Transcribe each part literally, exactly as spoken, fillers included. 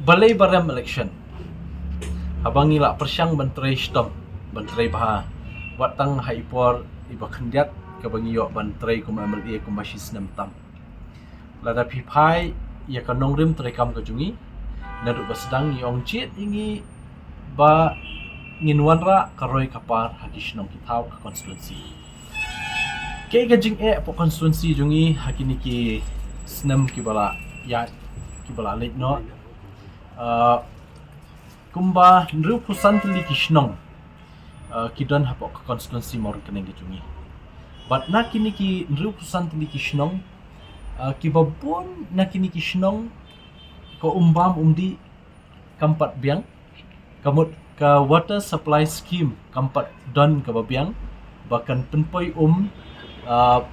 Balei ba rem election? Haba ngi la pyrshang ban trei shitom, ban trei bha, wat tang ha i por iba khyndiat kaba ngi ïoh ban trei kum MLA kumba shi snem tam. Lada phi phai ïa ka nongrim treikam ka jong ngi, naduh ba sdang ngi ong jied ïa ngi ba ngin wanrah ka roi ka par ha ki shnong ki thaw ka constituency. Kaei ka jingeh hapoh constituency jong ngi ha kine ki snem kiba la ïaid, kiba la leit noh? Uh, kumba hynriewphew san tylli ki shnong, uh, ki don hapoh ka constituency Mawryngkneng ka jong ngi. Bad na kine ki hynriewphew san tylli ki shnong, uh, kiba bun na kine ki shnong ka um bam um dih kam pat biang, ka mut ka water supply scheme kam pat don kaba biang ba kan pynpoi um, uh,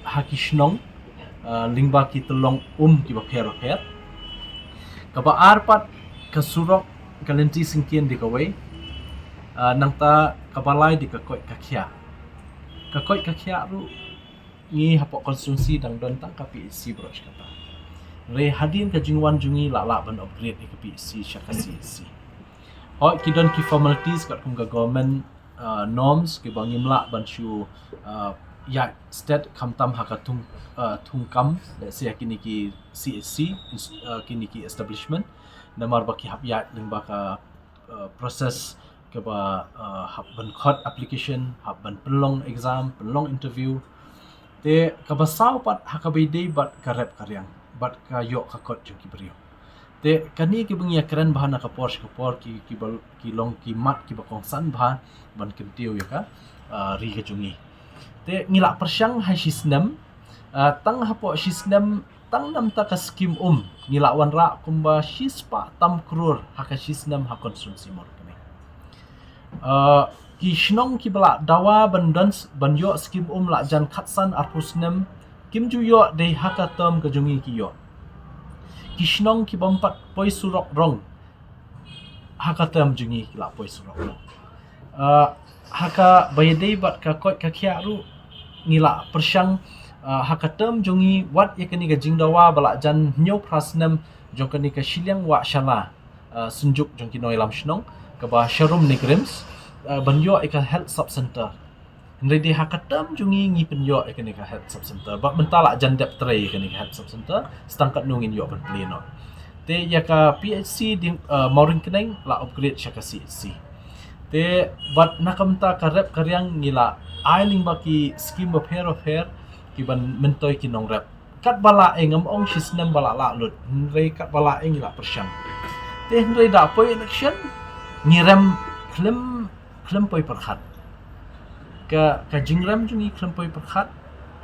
ha ki shnong, uh, lyngba ki tyllong um kiba pher bapher. Kaba ar pat ka surok, ka lynti syngkien dei kawei, uh, nangta kaba lai dei ka koit ka khiah. Ka koit ka khiah ruh ngi hapoh constituency dang don tang ka PHC baroh shi katta. Hynrei hadien ka jingwan jong ngi la lah ban upgrade ïa ka PHC sha ka CHC. Hooid, ki don ki formalities katkum ka government, uh, norms kiba ngim lah ban shu, uh, ïaid stet khamtam ha ka thung, uh, thungkam, let's say, ha kine ki CHC, ins-, uh, kine ki establishment. Namar ba ki hap ïaid lyngba ka, uh, process kaba, uh, hap ban khot application, hap ban pynlong exam, pynlong interview. Te kaba saw pat ha kaba ïadei bad ka rep ka riang, bad ka ïoh ka kot jong ki briew. Te kane kiba ngi ïakren bha na ka por sha ka por, ki, kiba, ki long ki mat kiba kongsan bha ban kyntiew ïa ka, uh, ri ka jong ngi. Te ngi la pyrshang ha shi snem, uh, tang hapoh shi snem, tang namar ka skim um ngi la wanrah kumba shispah tam klur ha ka shi snem ha constituency Mawryngkneng. Uh, ki shnong kiba la dawa ban don s-, ban ïoh skim um la jan khatsan arphew snem, kim ju ïoh dei ha ka term ka jong ngi ki ïoh. Ki shnong kibym pat poi surok rong, ha ka term jong ngi ki la poi surok rong. Uh, ha kaba ïadei bad ka koit ka khiah ruh ngi la pyrshang, uh, ha ka term jong ngi wat ïa kane ka jingdawa ba la jan hynñiew phra snem jong kane ka shiliang wah shala, uh, synjuk jong ki nongïalam shnong kaba Sharum NEIGRIHMS, uh, ban ïoh ïa ka health sub center. Hynrei dei ha ka term jong ngi ngi pynïoh ïa kane ka health sub center. Bad mynta la jan dep trei ïa kane ka health sub center, sa tang katno ngin ïoh ban plie noh. Te ïa ka PHC dei, uh, Mawryngkneng la upgrade sha ka CHC. Te bad na ka bynta ka rep ka riang ngi la ai lyngba ki skim bapher bapher kiban myntoi ki nongrep. Katba lah eh, ngam ong shi snem ba la lah lut, hynrei katba lah eh ngi la pyrshang. Te hynrei da poi election ngi rem khlem, khlem poi pyrkhat. Ka, ka jingrem jong ngi khlem poi pyrkhat.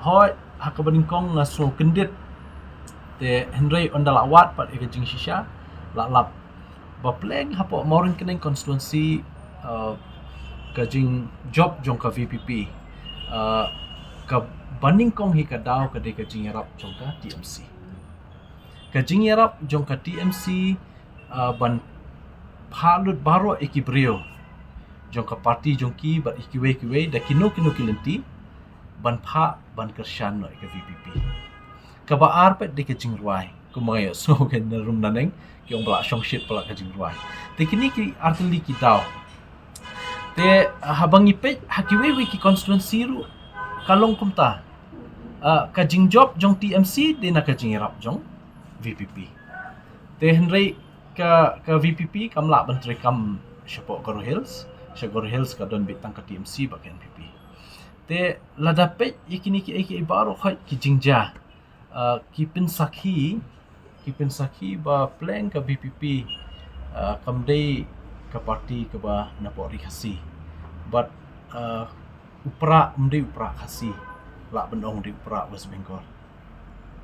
Hooid, ha kaba nyngkong nga sngew kyndit. Te hynrei ynda la wad pat ïa ka jingshisha, la lap ba pleng hapoh Mawryngkneng constituency, uh, ka jingjop jong ka VPP, uh, kaba nyngkong hi ka daw ka dei ka jingïarap jong ka TMC. Ka jingïarap jong ka TMC, uh, ban phah lut baroh ïa ki briew jong ka party jong ki bad ïa kiwei kiwei da kino kino ki lynti, ban phah ban kyrshan noh ïa ka VPP. Kaba ar pat dei ka jingrwai, kumba nga ïohsngew ka na rum na neng ki ong ba la shongshit palat ka jingrwai. Te kine ki artylli ki daw. Te, uh, haba ngi peit ha kiwei wei ki constituency ruh ka long kumta. Uh, ka jingjop jong TMC dei na ka jingïarap jong VPP. Te hynrei ka, ka VPP kam lah ban treikam shapoh Garo Hills. Sha Garo Hills ka don beit tang ka TMC bad ka NPP. Te lada peit ïa kine kiei kiei baroh khoit ki jingjia, uh, ki pynsakhi, ki pynsakhi ba pleng ka VPP, uh, kam dei ka party kaba napoh Ri Khasi. Bad, uh, u Prah um dei u Prah Khasi, lah ban ong dei u Prah West Bengal.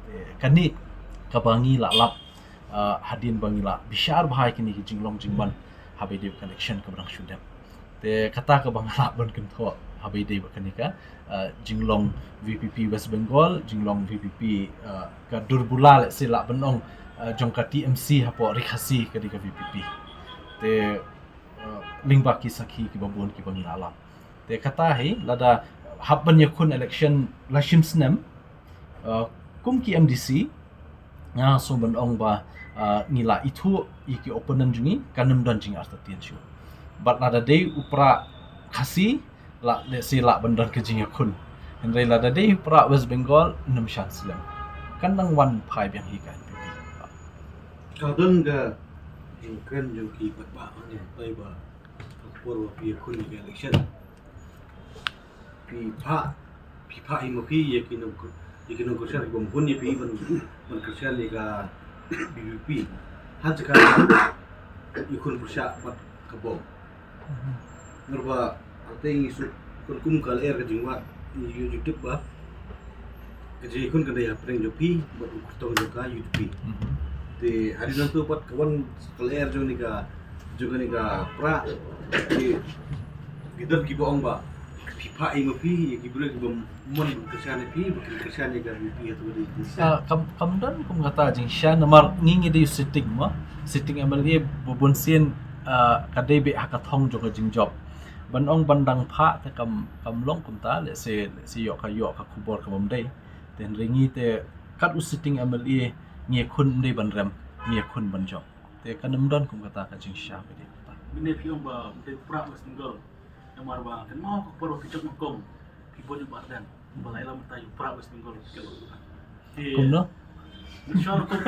Te kane kaba ngi la lap, uh, hadien ba ngi la bishar bha ïa kine ki jinglong jingman haba ïadei bad ka election kaba dang shu dep. Te kata kaba nga lah ban kynthoh haba ïadei bad kane ka, uh, jinglong VPP West Bengal, jinglong VPP, uh, ka dur bula, let's say, lah ban ong, uh, jong ka TMC hapoh Ri Khasi ka dei ka VPP. Te, uh, lyngba ki sakhi kiba bun kiba ngi la lap. Te kata hi lada hap ban ïakhun election la shim snem, uh, kum ki MDC, nga sngew ban ong ba, Ah, ngi la ithuh ïa ki opponent jong ngi, kan ym don jingartatien shuh. Bad lada dei u Prah Khasi, la, let's say, lah ban don ka jingïakhun. Hynrei lada dei u Prah West Bengal, ym shym slem. Kan nang wan phai biang hi ka N P P. Ka don ka jingkren jong ki paidbah hangne, paidbah, ka por ba phi ïakhun ïa ka election. Phi phah, phi phah hi ma phi ïa ki nong, ïa ki nongkyrshan ki bym hun ïa phi ban, ban kyrshan ïa ka V P P. Hynrei ka ïakhun pyrshah bad ka bom. Namar ba hangta ngi shu, kum, kum ka lyer ka jingwad, ngi ïoh ju tip ba ka jingïakhun ka dei hapdeng jong phi bad u kyrtong jong ka U D P. Mhm. Te hadien nangta pat ka wan ka lyer jong kane ka, jong kane ka Prah, te ki don kiba ong ba phi phah hi ma phi ïa ki briew ki bym mon kyrshan ïa phi, ba kin kyrshan ïa ka V P P hato ka dei. Ah, kam, kam don kum kata jingshisha, namar ngi, ngi dei u sitting mo, sitting M L A, ba bun sien, ah, ka dei beit ha ka thong jong ka jingjop. Ban ong ban dang phah te kam, kam long kumta, let's say, let's say ïoh ka, ïoh ka khubor ka bym dei. Te hynrei ngi te kat u sitting M L A, ngi ïakhun ym dei ban rem, ngi ïakhun ban jop. Te kan ym don kum kata ka jingshisha ba dei kata. Mynne phi ong ba u dei u Prah West Bengal. Namar ba kan mo ka por ba phi jop nyngkong, phi bud ïa u Bah Ardent, ba la ïalam mynta ïa u Prah West Bengal. Kumno? Mynshwa rukom